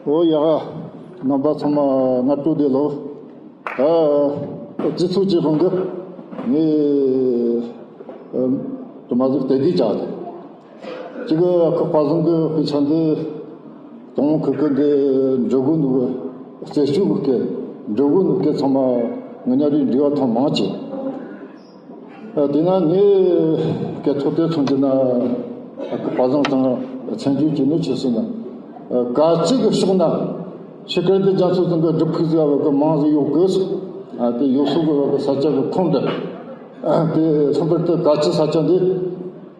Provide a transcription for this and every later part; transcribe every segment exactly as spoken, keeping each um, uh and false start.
ཨོ་ཡ། རྣམ་པ་ཚང་མ་སྔ་དྲོ་བདེ་ལེགས། ཨ། སྤྱི་ཚོགས་ཀྱི་དབང་གིས་ངས་ཨ་དུ་མ་ཟིག་དེ་དུས་བྱ་དང་། གཅིག་གི་ཁོ་པ་བཟང་གི་དཔེ་ཆ་འདི་དང་ཁུ་ཁུ་འདི་འབྲི་གོ་འདུག་རྩད་གཅོད་གི་སྐད་འབྲི་གོ་འདུག་སྐད་ཚང་མ་ངི་ཉ་རིགས་འབྲི་བ་ཐང་མང་ཆེ། ཨ། དེས་ན་ངས་སྐད་ཐོག་དེ་མཚོན་གྱི་ན། ཨ། པ་བཟང་དང་མཚན་བརྗོད་ཀྱི་ནི་ཆེ་སོང་ན། ཨ། གལ་སྲིད་ཀྱི་ཕྱོགས་ན་ཤི་ཀར་དེ་རྒྱ་མཚོ་ཚང་གི་སྒྲུབ་ཕུག་ཟིག་བ་གི་མང་ཟིག་ཡོད་དགོས། ཨ། དེ་ཡོད་སོ་གི་བ་གི་ས་ཆ་གི་ཁོངས་འདི། ཨ། དེ་ལྷག་པར་དུ་གལ་ཆེ་ས་ཆ་འདི།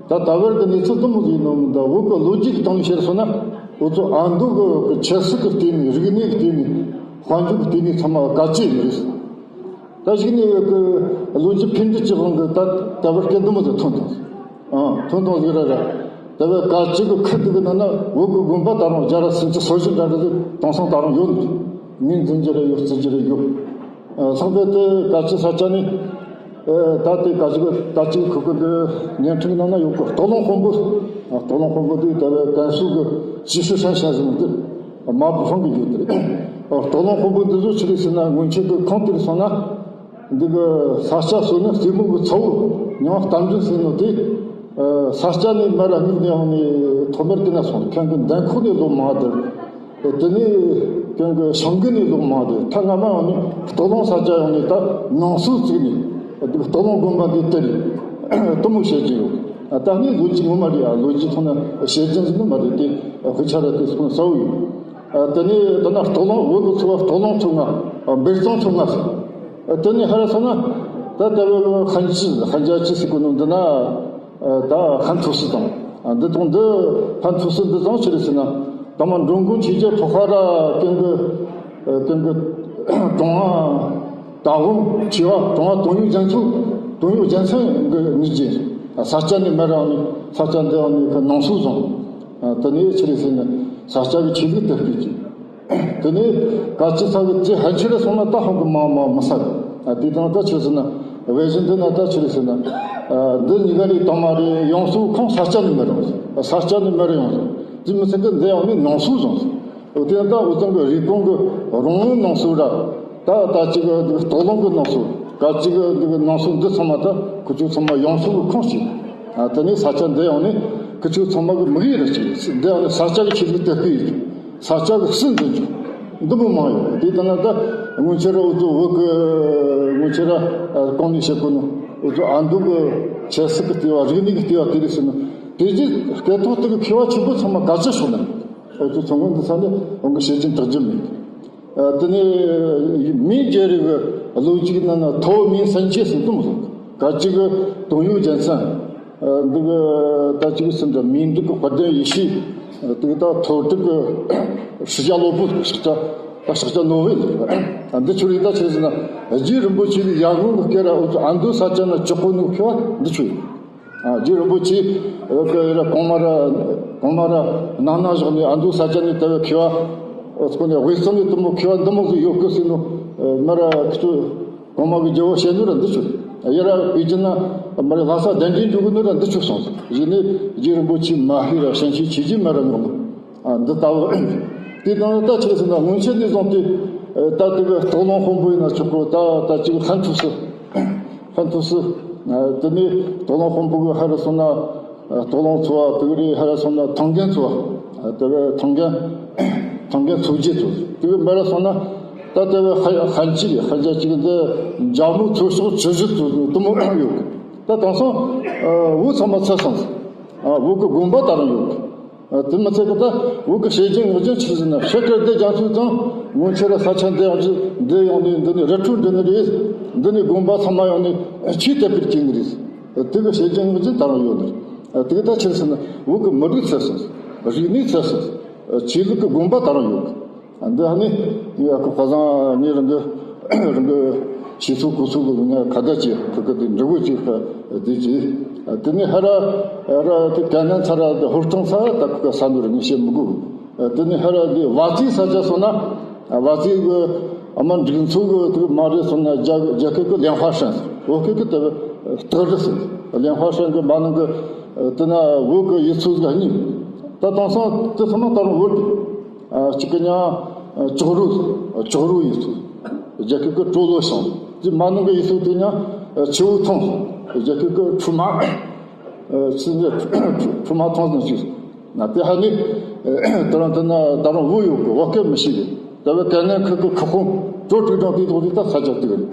ད་ད་བར་གྱི་གནས་ཚུལ་དུ་མོ་ཟིག་ནོ་མི་འདུག་བོད་གི་ལོ་རྒྱུས་ཀྱི་སྟེང་ནས་བཤད་སོང་ན། འུ་ཚོ་ཨ་མདོ་གི་ཆབ་སྲིད་ཀྱི་ལྟེ་གནས། རིག་གནས་ཀྱི་ལྟེ་གནས། དཔལ་འབྱོར་གྱི་ལྟེ་གནས་ཚང་མ་གལ་ཆེ་ནི་རེད། ད་གཞུག་ནས་ཡོད་གི་ལོ་རྒྱུས་འཕེལ་འགྲིབ་ཀྱི་དབང་གིས་ད་ད་བར་སྐད་འདི་མོ་ཟིག་ཐོན་ཐང་། ཨང་། ཐོན་ཐང་ཟིག་ར་ར། ད་བར་གལ་ཆེ་གི་ཁུལ་འདི་གི་ནང་ན་བོད་གི་དགོན་པ་ད་རུང་བརྒྱ་ར་སུམ་ཅུ་སོ་བཞི་འདྲ་འདྲ་ཟིག་དེང་སང་ད་རུང་ཡོད་ནི། ངོས་འཛིན་རྒྱུ་ར་ཡོད། བརྩི་རྒྱུ་ར་ཡོད། ཨ། ལྷག་པར་དུ་གལ་ཆེ་ས་ཆ་ནི། ཨ། ད་དེ་གལ་ཆེ་གི་ད་ཅིག་ཁུལ་གི་འདི་བརྙན་འཕྲིན་ནང་ན་ཡོད་གི་སྟག་ལུང་དཔོན་པོ། ཨ། སྟག་ལུང་དཔོན་པོ་འདི་ད་བར་ཀན་སུའུ་གི་ཅི་ཧྲི་ཧྲན་ཞན་ཟེར་ནི་འདི། མ་བུ་ཧྲང་གི་ཡོད་དེ་རེད། ཨ། སྟག་ལུང་དཔོན་པོ་འདི་ཚོ་ཆི་རེད་ཟེར་ན། སྔོན་ཆད་གི་ཁོང་དེར་སོང་ན། འདི་གི་ས་སྐྱ་སོ་ནི་རྩེ་མོ་གི་ཚ་བོ་ཉང་རྟ་མགྲིན་ཟེར་ནོ་དེ། ཨ། ས་སྐྱ་ནས་མར་ར་སྔུག་ནས་ཡོང་ནས་ཐོག་མར་དེ་ན་སོང་། ཁོང་གི་འདན་ཁོག་ནས་ལོ་མང་དེར། དེ་ནས་ཁོང་གི་ཤང་གི་ནས་ལོ་མང་དེར། ཐ་སྔ་མ་ཡོང་ནས་སྟག་ལུང་ས་སྐྱ་ཡོང་ནས་ད་ནང་སོ་བཙུགས་ནས། འདི་གི་སྟག་ལུང་དགོན་པ་འདི་དེར་དུ་མོ་བཤད་ཀྱི་ཡོད། ཨ། ད་ནི་ལོ་རྒྱུས་ངོ་མ་རེད། ཨ། ལོ་རྒྱུས་ཐོག་ན་བཤད་རྒྱུ་ཟིག་ནི་མ་རེད་དེ། ཨ། དཔེ་ཆ་ར་དེ་སོང་ས་བོ་ཡོད། ཨ། དེ་ནས་ད་ན་སྟག་ལུང་བོད་གི་ཚོ་བ་སྟག་ལུང་ཚོ་ལྔ། ཨ། འབེར་གཙང་ཚོ་ལྔ་ཟེར། ཨ། དེ་ནས་ཧ་ར་སོང་ན་ད་ལྟ་བུ་ཧན་ཅི་ཧན་ཅ་ཅི་ཟེར་གོ་ནོ་འདི་ན། ཨ། ད་ཧན་ཐུ་སི་དང་། ཨ། འདི་དང་འདི་ཧན་ཐུ་སི་འདི་ཚང་ཆི་རེད་ཟེར་ན། ད་མ་འགྲོ་མགོན་ཆོས་རྒྱལ་ཕོ་ཁ་ར་ཀན་གི། ཨ། ཀན་གི་ཀྲུང་ཧྭ་ད་བོ་ཆེ་བ་ཀྲུང་ཧྭ་དོན་ཡོད་རྒྱལ་ཚོགས། དོན་ཡོད་རྒྱལ་མཚན་གི་ངོས་ཀྱི། ཨ། ས་སྐྱ་ནས་མར་ར་ནི་ས་སྐྱ་འདི་ཡང་ནི་ཁ་ནང་སོ་བཟུང་། ཨ། དེ་ནས་ཆི་རེད་ཟེར་ན་ས་སྐྱ་གི་ཆོས་ལུགས་དར་སྤེལ་གྱི། དེ་ནས་གལ་ཆེ་ས་གི་ཅི་ཧན་ཆི་རེད་སོང་ན་ད་ཧང་གི་མ་མ་མི་ས་གི། ཨ། དེ་དང་ད་ཆི་ཟེར་ན། བེ་ཞིན་འདི་ན་ད་ཆི་རེད་ཟེར་ན། ཨ། འདི་གཉིས་ཀ་རེད་དང་མ་རེད། ཡོང་སོ་ཁོང་ས་སྐྱ་ནས་མར་ར་ཡོང་སོ། ས་སྐྱ་ནས་མར་ར་ཡོང་སོ། དེ་མི་ཚད་གི་འདི་ཡང་ནི་ནང་སོ་བཟུང་སོ། འོ་དེ་ད་འུ་ཚང་གི་རིག་གོང་གི་རོང་བོའི་ནང་སོ་ར། ད་ད་ཅིག་གི་སྟག་ལུང་གི་ནང་སོ། ག་ཅིག་གི་འདི་གི་ནང་སོ་འདི་ཚང་མ་ད་ཁུ་ཆུ་ཚང་མ་ཡོང་སོ་གི་ཁོངས་ཤིག། ཨ། དེ་ནས་ས་ཆ་འདི་ཡང་ནི་ཁུ་ཆུ་ཚང་མ་གི་དམིགས་ཡུལ་རེ་ཅིག། འདི་ཡང་ནི་ས་ཆ་གི་ཆོས་ལུགས་དར་སྤེལ་ཡིན། ས་ཆ་གི་སྲིད་འཛིན་ཅིག་འདི་མོ་མང་ཡོད། དེ་ལྟ་ན་ད་སྔོན་ཆད་ར་འུ་ཚོ་བོད་གི་སྔོན་ཆད་ར། ཨ། གོང་ནས་བཤད་གོ་ནོ་འུ་ཚོ་ཨ་མདོ་གི་ཆབ་སྲིད་ཀྱི་ལྟེ་བ། རིག་གནས་ཀྱི་ལྟེ་བ་དེ་རེད་ཟེར་ནོ། དེ་རྗེས་སྐད་ཐོག་དེ་གི་མཁས་པ་ཆེན་པོ་ཚང་མ་ག་ཅི་ཤོག་ན། ཨོ་ཚོ་ཚང་མ་འདི་ས་ནས་འོང་གི་བཤད་རྒྱུན་དྲག་རྒྱུ་མེད། ཨ། དེ་ནས་མིང་རྒྱལ་རིགས་ཀྱི་ལོ་རྒྱུས་ནང་ན་ཐའོ་མིང་སན་ཅེས་སུ་གཏོང་སོང་། ག་ཅིག་གི་དོན་ཡོད་རྒྱལ་མཚན། ཨ། འདི་གི་ད་ཅིག་སུ་འདྲ་མིང་འབྲུག་གི་དཔལ་ལྡན་ཡེ་ཤེས། ཨ། དེ་གི་ད་ཐོ་ཊི་གི་ཤཱཀྱ་ལོ་པོ། ཤཱཀྱ། ད་ཤཱཀྱ་ནོར་བུ། ཨ། འདི་ཆོ་རིགས་ད་ཆི་ཟེར་ན། རྗེ་རིན་པོ་ཆེ་གི་ཡབ་ཡུམ་གི་སྐད་ར་འུ་ཚོ་ཨ་མདོ་ས་ཆ་ན་གྲགས་གོ་ནོ་མཁས་པ་འདི་ཆོ་ཡིན། ཨ། རྗེ་རིན་པོ་ཆེ་གི་ར་གོང་མ་ར་གོང་མ་ར་ནང་ན་བཞག་ནས་ཨ་མདོ་ས་ཆ་ནས་དེ་བས་མཁས་པ། ཨ། ཁོ་ནས་དབུས་གཙང་ནས་དུ་མོ་མཁས་པ་འདི་མོ་ཟིག་ཡོད་གི་ཟེར་ནོ། ཨ། མ་ར་ཁི་ཆོ་གོང་མ་གི་རྒྱལ་བོ་བཤད་ནོ་ར་འདི་ཆོ། ཡ་ར་པེ་ཅིན་ན་མ་ར་ལྷ་ས་གདན་འདྲེན་འགྲོ་གི་ནོ་ར་འདི་ཆོ་སོང་ཟིག། གཞི་ནས་རྗེ་རིན་པོ་ཆེ་མ་ཧེ་ར་ཞིང་ཆེན་ཆོས་རྗེ་མ་ར་ངོ་། ཨ། འདི་ལྟ་བུ། དེ་དང་ད་ཆི་ཟེར་ན་སྔོན་ཆད་ནས་བཟུང་སྟེ། ཨ། ད་དེ་གི་སྟག་ལུང་དཔོན་པོ་ཡིན་ན་ཆོག་གོ། ད་ད་ཅིག་ཧན་ཐུ་སི། ཧན་ཐུ་སི། ཨ། དེ་ནས་སྟག་ལུང་དཔོན་པོ་གི་ཧ་ར་སོང་ན། ཨ། སྟག་ལུང་ཚོ་བ། དེ་གི་རེ་ཧ་ར་སོང་ན་ཐང་རྒན་ཚོ་བ། ཨ། དེ་གི་ཐང་རྒན། ཐང་རྒན་ཚོ་རྗེ་ཚོ། དེ་གི་མ་ར་སོང་ན་ད་དེ་གི་ཧ་ཧན་ཅི་རེད། ཧན་ཅ་ཅིག་འདི་འཇམ་མོ་ཚོ་ཤོག་ཆུ་བཞི་ཚོ་དུ་མོ་ཡོད། ད་དེང་སང་། ཨ། བོད་ཚང་མ་ཚར་སོང་། ཨ། བོད་གི་དགོན་པ་ད་རུང་ཡོད། ཨ། དེ་མི་ཚད་གི་ད་བོད་གི་བཤད་རྒྱུན་ངག་རྒྱུན་ཆི་ཟེར་ན། ཤི་ཀར་དེ་རྒྱ་མཚོའི་གཙང་སྔོན་ཆད་ར་ས་ཆ་འདི་ཡང་འདི་ཡོང་ནས་འདི་ནས་རི་ཁྲོད་འདི་ནས་རེད། འདི་ནས་དགོན་པ་ཚང་མ་ཡོང་ནས་ཆོས་དར་སྤེལ་བྱེད་ནི་རེད། དེ་གི་བཤད་རྒྱུན་ངག་རྒྱུན་ད་རུང་ཡོད་ནི། དེ་གི་ད་ཆི་ཟེར་ན་བོད་གི་མི་རིགས་ཚར་སོང་། རིག་གནས་ཚར་སོང་། ཆོས་ལུགས་གི་དགོན་པ་ད་རུང་ཡོད། འདི་ནི་ངས་ཁོ་ཁ་སང་ངས་རང་གི་རང་གི་ཤེས་ཚོད་གོ་ཚོད་གི་ངས་ཁ་བརྡ་བྱས། ཁོ་གི་དེ་འདྲི་གོ་ཅིག་ཁ་བརྡ་བྱས། དེ་ནས་ཧ་ར་ཧ་ར་དེ་ག་ནན་ཚ་ར་དེ་ཧོར་སྟོང་ས་ད་ཁོ་ག་ས་འདུར་ངས་བཤད་མི་དགོས། དེ་ནས་ཧ་ར་དེ་བ་ཙི་ས་ཆ་སོང་ན། བ་ཙི་གི་ཨ་མ་འབྲུག་མཚོ་གི་དེ་མ་རེད་སོང་ན་རྒྱ་རྒྱ་སྐད་གི་ལེན་ཧྭ་ཧྲན། བོད་སྐད་གི་དེ་སྟག་རི་ཟེར། ལེན་ཧྭ་ཧྲན་གི་མ་ནང་གི་དེ་ན་བོད་གི་ཡུལ་ཚོ་གི་གཉིས། ད་དེང་སང་དེ་ཚང་མ་ད་རུང་བོད་གི་གཅིག་གི་ཉ་ཅོག་རུ་ཅོག་རུ་ཡིན་ཚུལ། རྒྱ་སྐད་ཀྱི་ཀྲོ་ལོ་ཞང་། དེ་མ་ནང་གི་ཡིན་ཚུལ་དེ་ཉ་ཆུ་བོ་ཐང་། རྒྱ་སྐད་ཀྱི་ཁྲུ་མ། ཨ་ཆི་ཟེར། ཁྲུ་མ་ཐང་ཟེར་ཅིག་ན་དེ་ཧ་ནི་ཨ་དེ་རང་དེ་ན་ད་རུང་བོད་ཡོད་གི། བོད་སྐད་མི་ཤེས་གི། དེ་བས་གན་ནན་ཁུལ་གི་ཁུལ་ཁོངས་ཀྲོ་ཀྲིག་གྲོང་དེ་ཐོག་དེ་ད་ས་ཆ་དེ་གི་རེད།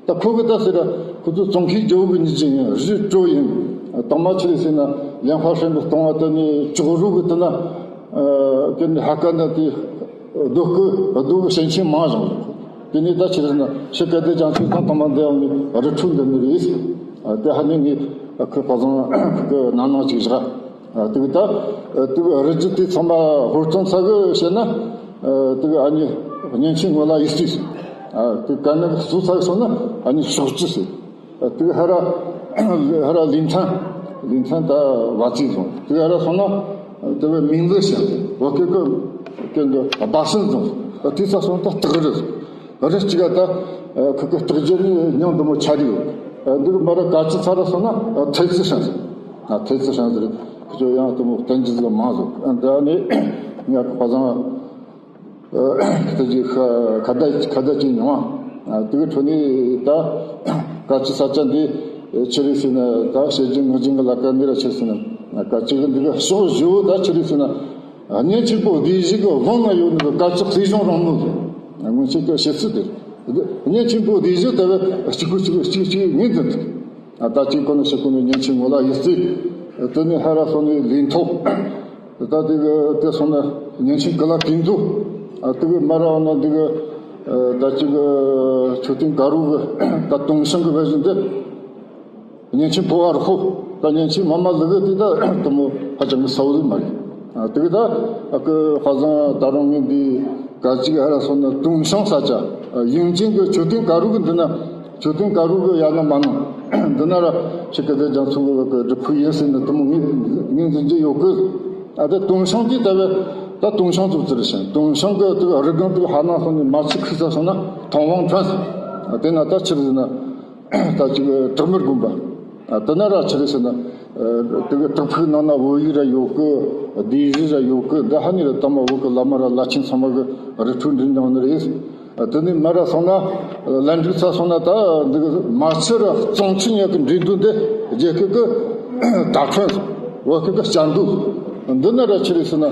ད་ཁོ་གི་ད་ཟེར་ར་ཁོ་ཚོ་ཙོང་ཁའི་རྒྱལ་པོ་གི་མྱི་རྗེ་ཡིན། རི་ཀྲོ་ཡིན། དང་མ་ཆི་རེད་ཟེར་ན་ལེན་ཧྭ་ཧྲན་གི་སྟོང་བ་དེ་ནི་ཅོག་རུ་གི་དེ་ན་ཨ་དེ་ནི་ཧ་ཀ་ན་དེ་རྡོ་སྐུ་རྡོ་གི་ཞིང་ཆེན་མང་ཞིང་། དེ་ནི་ད་ཆི་རེད་ཟེར་ན་ཕྱི་སྐད་དེ་ཅང་ཚོས་ཚང་དང་མ་འདི་ཡང་ནི་རི་ཁྲོད་འདི་ནི་རེད། ཨ་དེ་ཧ་ནི་ངས་ཁོ་ཕ་བཟང་ཁོ་གི་ནང་ནང་ཅིག་བཞག་ཨ་དེ་གི་ད་ཨ་དེ་གི་རི་རྒྱུད་དེ་ཚང་མ་ཧོར་སྟོན་ས་གི་བཤད་ན། ཨ་དེ་གི་ཨ་ནི་གཉན་ཆེན་ངོ་ལ་ཡིས་བརྩིས། ཨ་དེ་ག་ནི་གསོ་ས་གི་སོང་ན་ཨ་ནི་ཕྱོགས་བཅུ་ཟེར། ཨ་དེ་གི་ཧ་ར་ཧ་ར་ལིན་ཐན། ལིན་ཐན་ད་བ་ཙི་ཟོང་། དེ་གི་ཧ་ར་སོང་ན་དེ་བས་མིང་ལི་ཞིང་། བོད་སྐད་གི་སྐད་འདི་སྦ་སྲིན་ཟོང་། ཨ་དེ་ས་སོང་ད་སྟག་རི། རི་གཅིག་ག་ད་ཁོ་གི་སྟག་རྒྱལ་ནི་མྱིང་འདི་མོ་ཆ་རེ་ཡོད། འདི་གི་མ་ར་ག་ཅི་ཚ་ར་སོང་ན་ཐེ་ཙི་ཧྲན་ཟེར། ཨ་ཐེ་ཙི་ཧྲན་ཟེར། ཁོ་ཚོ་ཡང་འདི་མོ་བསྟན་རྒྱུ་ཟིག་མང་ཟིག་འདི་ནི་ངས་ཁ་སང་ཁ་ད་ཁ་ད་ཅིག་མྱོང་། དེ་གི་འཕྲོ་ནི་ད་ག་ཅི་ས་ཆ་འདི་ཆི་རེད་ཟེར་ན་ད་བཤད་རྒྱུ་ངུ་རྒྱུ་གི་ལ་ཀ་ནི་ར་ཆི་ཟེར་ན་ག་ཅི་གི་འདི་གི་ཕྱོགས་བཞི་བོ་ད་ཆི་རེད་ཟེར་ན། གཉན་ཆེན་པོ་སྡེ་བཞི་གི་དབང་ན་ཡོད་ནི་གི་སྐད་ཅིག་སྲིད་གཞུང་རང་མོས་ཀྱི་སྔོན་ཆད་ཀྱི་བཤད་ཚུལ་དེ། གཉན་ཆེན་པོ་སྡེ་བཞི་དེ་བས་གཅིག་པུ་གཅིག་གཅིག་གཅིག་ངོས་འཛིན་ཐུབ། ད་གཅིག་གོ་ནི་ཞིག་གོ་ནི་གཉན་ཆེན་ངོ་ལ་ཡིས་བརྩིས། དེ་ནས་ཧ་ར་སོང་ནས་ལིན་ཐོ། ད་དེ་གི་དེ་སོང་ན་གཉན་ཆེན་ཀུ་ལ་ཀིན་ཛུ། དེ་གི་མ་ར་བ་ན་དེ་གི་ད་གཅིག་གི་མཆོད་རྟེན་དཀར་པོ་གི་ད་དུང་ཞིང་གི་བེ་ཟིན་དེ། གཉན་ཆེན་ཕོ་བ་རུ་ཧོ། ད་གཉན་ཆེན་མ་མ་ལུ་གུ་དེ་ད་དུ་མོ་ཧ་ཅང་གི་ས་བོ་ཟིག་མ་རེད། ཨ་དེ་གི་ད་ཨ་ཀི་ཧ་ཟང་ད་རུང་ངས་འདི་ག་ཅིག་ཧ་ར་སོང་ན་དུང་ཤང་ས་ཆ་ཡིན་ཅིང་གི་མཆོད་རྟེན་དཀར་རུ་གི་འདི་ན་མཆོད་རྟེན་དཀར་རུ་གི་ཡ་ན་མ་ནང་འདི་ན་ར་ཕྱི་སྐད་དེ་རྒྱ་མཚོ་གི་གི་སྒྲུབ་ཕུག་ཡིན་ཟེར་ནི་དུ་མོ་ངས་ངས་འཛིན་གྱི་ཡོད་གི། ཨ་ད་དུང་ཤང་གི་ད་བས་ད་དུང་ཤང་ཚོ་ཙི་རེ་ཞིང་དུང་ཤང་གི་དུ་རི་སྒང་དུ་ཧ་ན་སོང་ནས་མ་ཆི་ཁུ་ས་སོང་ན་ཐང་ཝང་ཁྲོན་ཨ་དེ་ན་ད་ཆི་རེད་ཟེར་ན། ད་ཅིག་བྲག་དམར་དགོན་པ། ཨ་དེ་ན་ར་ཆི་རེད་ཟེར་ན། ཨ་དེ་གི་བྲག་ཕུག་ནང་ན་བོད་ཡིག་ར་ཡོད་གི། སྡེ་བཞི་ར་ཡོད་གི། འདི་ཧ་ནི་ར་དམ་པ་བོད་གི་བླ་མ་ར་བླ་ཆེན་ཚང་མ་གི་རི་ཁྲོད་འདྲེན་མྱོང་ནི་རེད། ཨ་དེ་ནས་མ་ར་སོང་ན་ལན་འགྲིག་ཚ་སོང་ན་ད་འདི་གི་མ་ཆི་ར་གཙང་ཆུ་ཉག་གི་འདྲེན་དོན་དེ་རྒྱལ་ཁབ་གི་དར་ཁྲོན་བོད་ཁབ་གི་བྱ་འདུལ། འདི་ན་ར་ཆི་རེད་ཟེར་ན་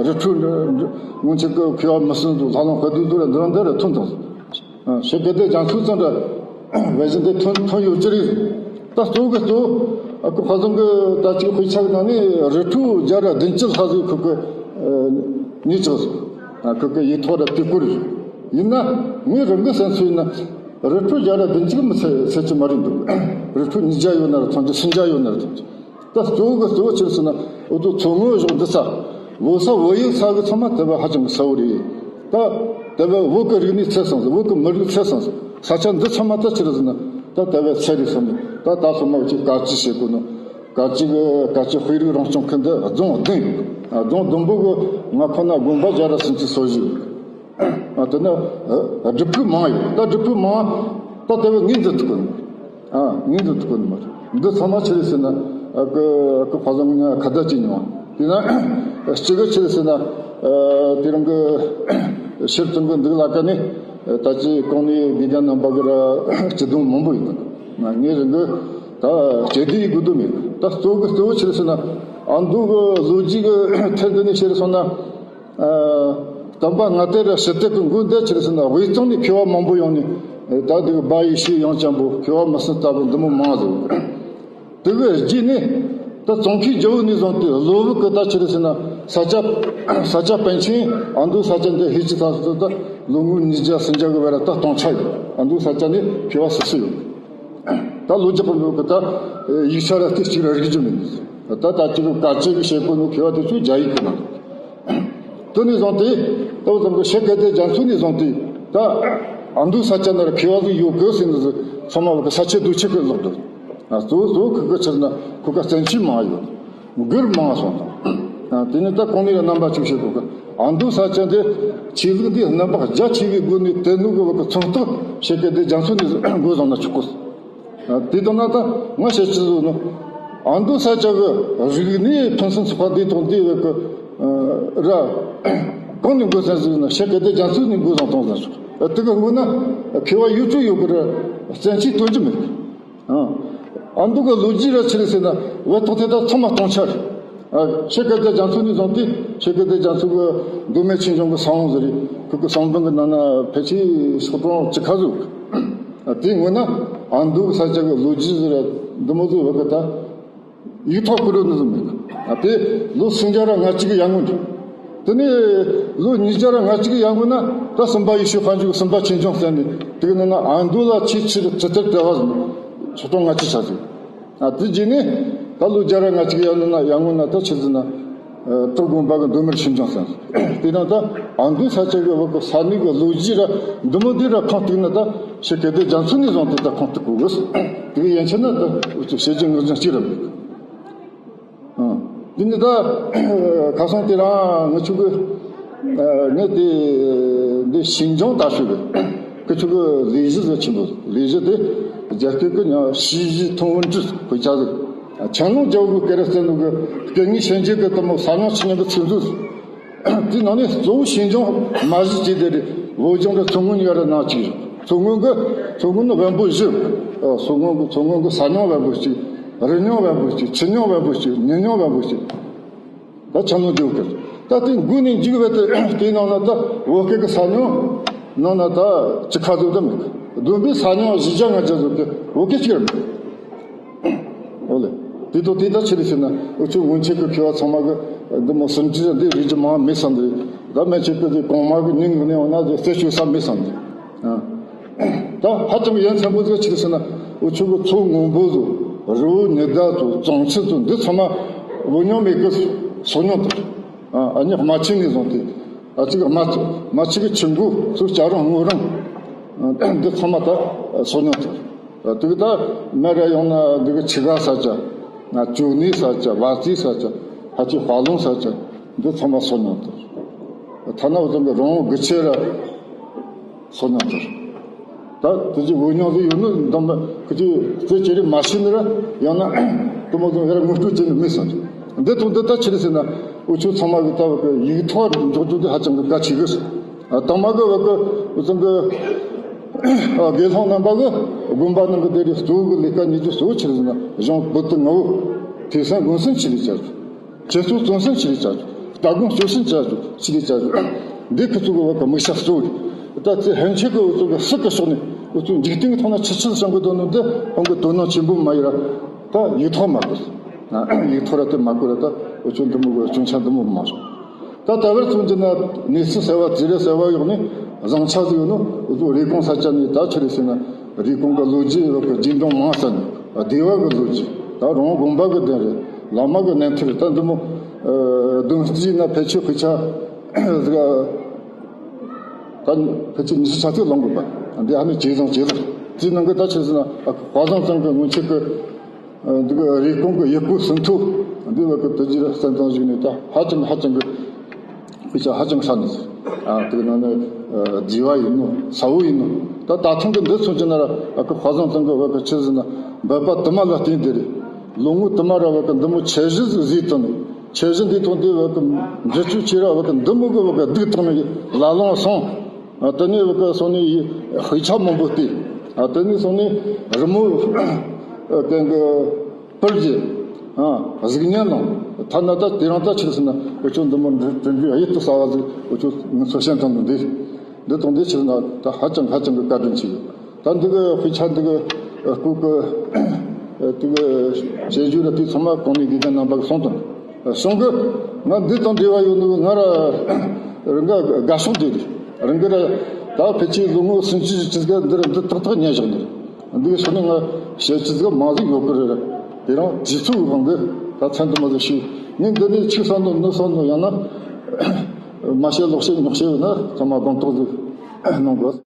རི་ཁྲོད་སྔོན་ཆད་གི་མཁས་པ་མི་སྲིད་འདུག་ལྷ་ལུང་དཔལ་ལྡན་འདུག་ར་འདི་ར་འདི་ར་ཐོན་དང་། ཞེས་གལ་ཏེ་རྒྱ་མཚོའི་ཙམ་དུ་བེ་ཟིན་དེ་ཐོན་ཐོན་ཡོད་ཀྱི་རེད། ད་གཙོ་བོ་གི་གཙོ་བོ་ཨ་ཁུ་ཕ་ཚང་གི་ད་ཅིག་དཔེ་ཆ་གི་ནང་ནས་རི་ཁྲོད་བརྒྱ་ར་བདུན་ཅུ་ལྷག་ཟིག་ཁུ་གི་ཉེ་ཆགས་སོང་། ཨ་ཁུ་གི་ཡིག་ཐོག་ར་དེ་བཀོད་རེད། ཡིན་ན་ངའི་རང་གི་བསམ་ཚུལ་ཡིན་ན་རི་ཁྲོད་བརྒྱ་ར་བདུན་ཅུ་མི་ཚད་ཚད་ཀྱི་མ་རེད་འདུག་རི་ཁྲོད་ཉིས་བརྒྱ་ཡོད་ན་ར་ཐམས་ཅད་སུམ་བརྒྱ་ཡོད་ན་ར་ཐམས་ཅད། ད་གཙོ་བོ་གི་གཙོ་བོ་ཆི་རེད་ཟེར་ན་འུ་ཚོ་མཚོ་སྔོན་གཞོགས་འདི་ས་བོད་ས་བོད་ཡིག་ས་གི་ཚང་མ་དེ་བས་ཧ་ཅང་གི་ས་བོ་རེད། ད་དེ་བས་བོད་གི་རིག་གནས་ཚད་སོང་ཟེར། བོད་གི་མི་རིགས་ཚད་སོང་ཟེར། ས་ཆ་འདི་ཚང་མ་ད་ཆི་རེད་ཟེར་ན་ད་དེ་བས་ཚད་རེད་སོང་ནས་ད་ད་སོ་མ་ཅིག་ག་ཅི་བྱེད་དགོས་ནོ། ག་ཅི་གི་ག་ཅི་དཔེ་རིགས་རང་སྐྱོང་ཁུལ་འདི་རྫོང་བདུན། རྫོང་བདུན་པོ་གི་ང་ཁོ་ན་དགོན་པ་བརྒྱ་ར་སུམ་ཅུ་སོ་བཞི། ཨ་དེ་ནི་ཨ་སྒྲུབ་ཕུག་མང་ཡོད། ད་སྒྲུབ་ཕུག་མང་ད་དེ་བས་ངོས་འཛིན་ཐུབ་གི་མ་རེད། ཨ་ངོས་འཛིན་ཐུབ་གི་མ་རེད། འདི་ཚང་མ་ཆི་རེད་ཟེར་ན་ཨ་ཀི་ཨ་ཀི་ཕ་བཟང་ང་ཁ་བརྡ་བྱེད་མྱོང་། དེ་ན་གཅིག་གི་ཆི་རེད་ཟེར་ན་ཨ་དེ་རིང་གི་ཕྱིར་ཚོང་གི་འདུག་ལ་ཀ་ནི་ད་ཅི་གོང་ནས་དགེ་རྒན་རྣམ་པ་གི་ར་སྤྱི་སྡོམ་མང་པོ་ཡོད། ངས་རིང་གི་ད་སྤྱི་བདེའི་དགོས་དོན་མེད། ད་གཙོ་གི་གཙོ་བོ་ཆི་རེད་ཟེར་ན་ཨ་མདོ་གི་ལོ་རྒྱུས་གི་ཐད་འདི་ནས་ཆི་རེད་སོང་ན། ཨ་དམ་པ་ང་ཏེ་ར་ཞི་བདེ་གི་མགོན་དེ་ཆི་རེད་ཟེར་ན་དབུས་གཙང་ནས་མཁས་པ་མང་པོ་ཡོང་ནས་ད་དེ་གི་སྦ་ཡེ་ཤེས་ཡང་ཅན་པོ་མཁས་པ་མི་སྲིད་ལྟ་བུ་འདི་མོ་མང་ཟིག་དེ་གི་རྗེས་ནས་ད་ཙོང་ཁའི་རྒྱལ་པོ་ནས་བཟུང་སྟེ་ལོ་བུ་གི་ད་ཆི་རེད་ཟེར་ན་ས་སྐྱ་ས་སྐྱ་པཎ་ཆེན་ཨ་མདོའི་ས་སྐྱ་འདི་ཧེ་ཅི་ད་ད་ལོ་ངོ་ཉིས་བརྒྱ་སུམ་བརྒྱ་གི་བར་ད་སྟོང་ཆ་ཡོད། ཨ་མདོའི་ས་སྐྱ་ནས་མཁས་པ་སུ་སུ་ཡོད། ད་ལོ་རྒྱག་པ་འདུག་གི་ད་ཡིག་ཆ་ར་ཏི་གཅིག་ར་རིག་རྒྱུ་མིན། ད་ད་ཅིག་ག་ཅིག་བྱེད་དགོས་ནོ་མཁས་པ་དེ་ཚོས་རྒྱ་ཡིག་གི་ནང་། དེ་ནས་བཟུང་སྟེ་ད་བཟང་གི་ཤེས་གལ་ཏེ་རྒྱ་མཚོ་ནས་བཟུང་སྟེ་ད་ཨ་མདོའི་ས་ཆ་ན་ར་མཁས་པ་ཟིག་ཡོད་གི་ཟེར་ནས་ཚང་མ་བ་གི་ས་ཆ་དུ་ཆེ་གི་ལོག་འདུག་གཙོ་བོ་གཙོ་བོ་ཁུ་གི་ཆི་རེད་ན་ཁུ་ག་བཙན་ཆོས་མང་ཡོད། མགུར་མང་སོང་དང་། དེ་ནས་ད་གོང་ནས་རྣམ་པ་གཅིག་བཤད་དགོས་གི། ཨ་མདོའི་ས་ཆ་འདི་ཆོས་ལུགས་འདི་རྣམ་པ་རྒྱ་ཆེ་བའི་སྒོ་ནས་དེ་ནུ་གི་བ་གི་ཚོང་རྟགས་ཤེས་གལ་ཏེ་རྒྱ་མཚོ་ནས་འགོ་བཟུང་ན་ཆོག་གི། དེ་དང་ན་ད་ང་བཤད་ཅི་ཟོ་ནོ། ཨ་མདོའི་ས་ཆ་གི་རིག་གནས་ཕུན་སུམ་ཚོགས་པ་འདི་དང་འདི་བ་གི་ར། གང་ནས་འགོ་བརྩམས་ཟེར་ན་ཕྱི་སྐད་བརྡ་རྒྱ་མཚོ་ནས་འགོ་བཟུང་བཏང་ཟེར་སོང་། དེ་གི་སྔོན་ན་མཁས་པ་ཡོད་ཚོད་ཡོད་གི་ར་བཙན་ཆོས་སྟོན་གྱི་མེད་གི། ཨ་འདུ་གི་ལོ་རྒྱུས་ར་ཆི་རེད་ཟེར་ན་བོད་ཐོག་དེ་དག་ཚང་མ་སྟོང་ཆ་རེད། ཨ་ཕྱི་སྐད་བརྡ་རྒྱ་མཚོ་ནས་བཟུང་སྟེ་ཕྱི་སྐད་བརྡ་རྒྱ་མཚོ་གི་མདོ་སྨད་ཆོས་འབྱུང་གི་ས་བོན་ཟེར་རེད། ཁོ་གི་ས་བོན་གི་ནང་ན་ཕལ་ཆེར་ཤོག་གྲངས་བཅུ་ཁ་ཟིག་ཡོད་གི། དེའི་སྔོན་ན་ཨ་འདུ་གི་ས་ཆ་གི་ལོ་རྒྱུས་ཟེར་ར་འདི་མོ་ཟིག་བོད་གི་ད། ཡིག་ཐོག་བཀོད་རོགས་ནི་ཟིག་མེད་གི། ཨ་དེ་ལོ་སུམ་བརྒྱ་ར་ལྔ་བཅུ་གི་ཡར་སྔོན་འདྲ། དེ་ནས་ལོ་ཉིས་བརྒྱ་ར་ལྔ་བཅུ་གི་ཡར་སྔོན་ན་ད་སུམ་པ་ཡེ་ཤེས་དཔལ་འབྱོར་གི་སུམ་པ་ཆོས་འབྱུང་ཟེར་ནས་དེ་གི་ནང་ན་ཨ་འདུ་ལ་ཆེས་ཆེར་ཇི་ལྟར་བལྟ་བ་ཟིན་ཆོག་གྲངས་ལྔ་བཅུ་ཆ་ཟིག། ཨ་དེ་རྗེས་ནས་ད་ལོ་བརྒྱ་ར་ལྔ་བཅུ་གི་ཡར་སྔོན་ན་ཡར་སྔོན་ན་ད་ཆི་ཟིན་ན། ཨ་སྟག་དགོན་པ་གི་མདོ་སྨད་ཆོས་འབྱུང་ཟེར། དེ་ནང་ད་ཨ་འདུ་ས་ཆ་གི་བོད་གི་ས་གནས་གི་ལོ་རྒྱུས་ར་འདི་མོ་འདི་ར་ཁུངས་གཏུགས་ན་ད་ཕྱི་སྐད་བརྡ་རྒྱ་མཚོ་ནས་བཟུང་སྟེ་ད་ཁུངས་གཏུགས་དགོས་གི། དེ་གི་ཡན་ཆད་ན་ད་འུ་ཚོ་བཤད་རྒྱུ་ངག་རྒྱུན་གཅིག་ར་མེད་གི། ཨ་དེ་ནི་ད་ཁ་སང་དེ་རང་ངེད་ཆོ་གི་ཨ་ངས་དེ་འདི་ཞིན་ཅང་大学གི་ཁི་ཆོ་གི་ལས་གཞི་ཟིག་ཆེན་པོ་ལས་གཞི་དེ་རྒྱ་སྐད་གི་ཉ་ཞི་ཞི་ཐུང་ཝུན་ཀྲི་དཔེ་ཆ་ཟིག། ཆན་ལུང་རྒྱལ་པོ་གི་སྐད་ར་བསྟན་ནོ་གི་སྐད་གཉིས་ཤན་འབྱེད་གི་དེ་མོ་ས་མྱོང་ཆི་མྱོང་གི་ཚིག་མཛོད་ཟིག། དེ་ནང་ནས་གཙོ་བོ་ཞིན་ཅང་མ་གཞི་བྱས་ཏེ་རེད། བོད་ལྗོངས་ར་མཚོ་སྔོན་ཡ་ར་ནང་གཅིག་རེད། མཚོ་སྔོན་གི་མཚོ་སྔོན་ནི་བེམ་པོ་བཞི། ཨ་མཚོ་སྔོན་གི་མཚོ་སྔོན་གི་ས་མྱོང་བེམ་པོ་གཅིག། རི་མྱོང་བེམ་པོ་གཅིག། ཆུ་མྱོང་བེམ་པོ་གཅིག། ཉི་མྱོང་བེམ་པོ་གཅིག། ད་ཆན་ལུང་རྒྱལ་པོ་གི་ད་དེ་འགོ་ནས་མཇུག་བར་དུ་དེའི་ནང་ན་ད་བོད་སྐད་གི་ས་མྱོང་ནང་ན་ད་བཅུ་ཁ་ཟིག་ད་མེད་གི། བསྡོམས་པས་ས་མྱོང་བཞི་བརྒྱ་ལྔ་བརྒྱ་ཟིག་གི་བོད་སྐད་གཅིག་ར་མེད་གི། ཨོ་ལེ། དེ་དང་དེ་ད་ཆི་རེད་ཟེར་ན་འུ་ཚོ་སྔོན་ཆད་ཀྱི་མཁས་པ་ཚང་མ་གི་འདི་མོ་སུམ་ཅུ་འདི་རིགས་ཀྱི་མང་མེད་བསམ་འདི། ད་སྨན་ཆད་ཀྱི་དེ་གོང་མ་གི་ཉིན་གི་ནས་འོ་ན་དེ་རྩད་གཅོད་ས་མེད་བསམ་འདི། ཨ་ད་ཧ་ཅང་གི་ཡ་མཚན་པོ་ཟིག་ཆི་རེད་ཟེར་ན་འུ་ཚོ་གི་མཚོ་སྔོན་པོ་ཚོ་རི་བོ་ཉི་ཟླ་ཚོ་གཙང་ཆུ་ཚོ་འདི་ཚང་མ་བོད་མྱོང་མེད་གི་སོ་མྱོང་དང་། ཨ་ཨ་ནི་རྨ་ཆུ་ནས་བཟུང་སྟེ། ཨ་ཅིག་རྨ་རྨ་ཆུ་གི་ཆུ་མགོ་ཚོ་སྐྱ་རོང་སྔོ་རོང་། འདི་ཚང་མ་ད་སོ་མྱོང་དང་། དེ་གི་ད་མེ་ར་ཡང་ན་འདི་གི་ཆུ་ག་ས་ཆ། ང་ཅོ་ནི་ས་ཆ། བ་ཙི་ས་ཆ། ཧ་ཅི་ཧྥ་ལུང་ས་ཆ། འདི་ཚང་མ་སོ་མྱོང་དང་། ཐ་ན་བཟང་གི་རོང་བོ་དགུ་ཆེ་ར་སོ་མྱོང་དང་། ད་དེ་ཅི་བོད་མྱོང་ཟིག་ཡོད་ནི་འདམ་ཁུ་ཅི་རྩེ་ཅི་རི་མ་ཤི་ནི་ར་ཡང་ན་དུ་མོ་ཟིག་ཡར་ངོ་སྤྲོད་བྱེད་ནི་མི་སོང་། འདི་དང་འདི་ད་ཆི་རེད་ཟེར་ན་འུ་ཆོ་ཚང་མ་གི་ད་བ་གི་ཡིག་ཐོག་འཇོག་རྒྱུ་དེ་ཧ་ཅང་གི་གལ་ཆེ་གི། ཨ་དང་མ་གི་བ་གི་བཟང་གི་ཨ་དགེ་སློང་རྣམ་པ་གི་དགོན་པ་ནང་གི་དེ་རིགས་གཙོ་བོ་གི་ལས་ཀ་གཉེར་རྒྱུ་གཙོ་བོ་ཆི་རེད་ཟེར་ན་གཞུང་བོད་དུ་ངོ་བོ་ཐེག་ཆེན་མགོན་གསུམ་ཆི་རེད་བྱ་རྒྱུ། ཁྱེད་ཚོ་བརྩོན་སེམས་ཆི་རེད་བྱ་རྒྱུ། ལྟ་སྒོམ་སྤྱོད་སེམས་བྱ་རྒྱུ་ཆི་རེད་བྱ་རྒྱུ། འདི་ཁོ་ཚོ་གི་བ་གི་དམིགས་བྱ་གཙོ་བོ་རེད། ད་ཚེ་ཕན་ཆད་གི་འུ་ཚོ་གི་སྲིད་གི་ཕྱོགས་ནས་འུ་ཚོ་འཇིག་རྟེན་གི་ཐོག་ན་ཆི་ཆི་བྱུང་གི་འདུག་ནོ་འདི་ཁོང་གི་དོ་སྣང་ཆེན་པོ་མ་ཡིན་ར། ད་ཡིག་ཐོག་མ་དགོས། ཡིག་ཐོག་ར་དེ་མ་དགོས་ར་ད་འུ་ཚོ་འདི་མོ་གི་སྐྱོན་ཆ་འདི་མོ་མ་བྱུང་། ད་ད་བར་ཚོ་འདི་ན་གནས་ཚུལ་གསར་བ་རྩིས་ར་གསར་བ་ཡོང་ནས་བཟང་ཆ་ཟིག་ཡོད་ནོ་འུ་ཚོ་རེབ་གོང་ས་ཆ་ནས་ད་ཆི་རེད་ཟེར་ན་རེབ་གོང་གི་ལོ་རྒྱུས་ཡོད་གི་རྗེས་འབྲང་མང་ས་ནས་སྡེ་བ་གི་ལོ་རྒྱུས་ད་རོང་དགོན་པ་གི་དོན་རེད། བླ་མ་གི་རྣམ་ཐར་རེད། ད་འདི་མོ་ཨ་བདུན་རྩིས་ན་ཕལ་ཆེར་དཔེ་ཆ་ཟིག་ད་ཕལ་ཆེར་ཉི་ཤུ་ཆ་ཚིག་ལོངས་དགོས་པ། འདི་ཧ་ནི་ཇེ་བཟང་ཇེ་ལེགས་རྩིས་གནང་གི། ད་ཆི་ཟེར་ན་ཨ་ཁུ་དཔའ་བཟང་ཚང་གི་སྔོན་ཆད་གི་ཨ་འདི་གི་རེབ་གོང་གི་ཡུལ་སྐོར་ཟིན་ཐོ་འདི་བ་གི་དུ་རྒྱུ་ར་བསམ་བཏང་བཞིན་ནས་ད་ཧ་ཅང་ཧ་ཅང་གི་དཔེ་ཆ་ཧ་ཅང་ས་ནས་ཨ་དེ་གི་ནང་ནས་ཨ་རྫི་བ་ཡིན་ནོ་ས་བོ་ཡིན་ནོ། ད་ད་ཐེངས་གི་འདི་མཚོན་གྱི་ན་ར་ཨ་ཁུ་དཔའ་བཟང་ཚང་གི་བ་གི་ཆི་ཟེར་ན་འབད་པ་དུ་མ་ལ་བརྟེན་ཏེ་རེད། ལོ་ངོ་དུ་མ་ར་བ་གི་འདི་མོ་ཁྱད་གཞི་ཟིག་བཟོས་བཏང་ནས་ཁྱད་གཞི་འདི་ཐོག་འདི་བ་གི་འགྱུར་བཅོས་བྱས་ར་བ་གི་འདི་མོ་གི་བ་གི་སྡུག་བཏང་ནས་ལ་ལོང་སོང་། ཨ་དེ་ནས་བ་གི་སོང་ནས་ཡི་དཔེ་ཆ་མང་པོ་བལྟས། ཨ་དེ་ནས་སོང་ནས་རི་མོ་ཨ་གན་གི་པར་རྒྱས། ཨ་གཟུགས་བརྙན་ནང་ཐ་ན་ད་དེ་རིང་ད་ཆི་ཟེར་ན་འུ་ཆོ་འདི་མོ་འབྲི་འབྲི་རྒྱུ་གཡུར་དུ་ཟ་བ་ཟིག་འུ་ཆོ་ངུ་ཚོ་ཤེས་ཐང་དུ་འདི་འདི་དང་འདི་ཆི་ཟེར་ན་ད་ཧ་ཅང་ཧ་ཅང་གི་བཀའ་དྲིན་ཆེ་གི། ད་འདི་གི་དཔེ་ཆ་འདི་གི་སྐུ་གི་འདི་གི་བྱེད་རྒྱུ་ལ་དེ་ཚང་མ་གོང་ནས་དགེ་རྒན་རྣམ་པ་གི་གསུངས་དང་གསུང་གི། ང་འདི་དང་འབྲེལ་བ་ཡོད་ནོ་ང་ར་རང་ག་དགའ་ཤོས་འདི་རེད། རང་གི་ར་ད་ཕལ་ཆེར་ལོ་ངོ་སུམ་ཅུ་ཅི་ག་འདི་ར་འདི་ཏག་ཏག་ཉན་བཞག་འདི་རེད། འདི་གི་ཕྱོགས་ནས་ང་བཤད་རྒྱུ་ཟིག་མང་ཟིག་ཡོད་གི་རེད། དེ་རིང་དུས་ཚོད་གི་དབང་གིས་ད་མཚན་དུ་མ་ཟིག་ཞུས། ངས་འདི་ནས་ཆི་བསམ་ནོ་ནི་བསམ་ནོ་ཡང་ན་མ་བཤད་ལོག་བཤད་ཉོག་བཤད་ཡོད་ན་ཚང་མ་སྡོམ་ཐོག་ཟིག་གནང་དགོས།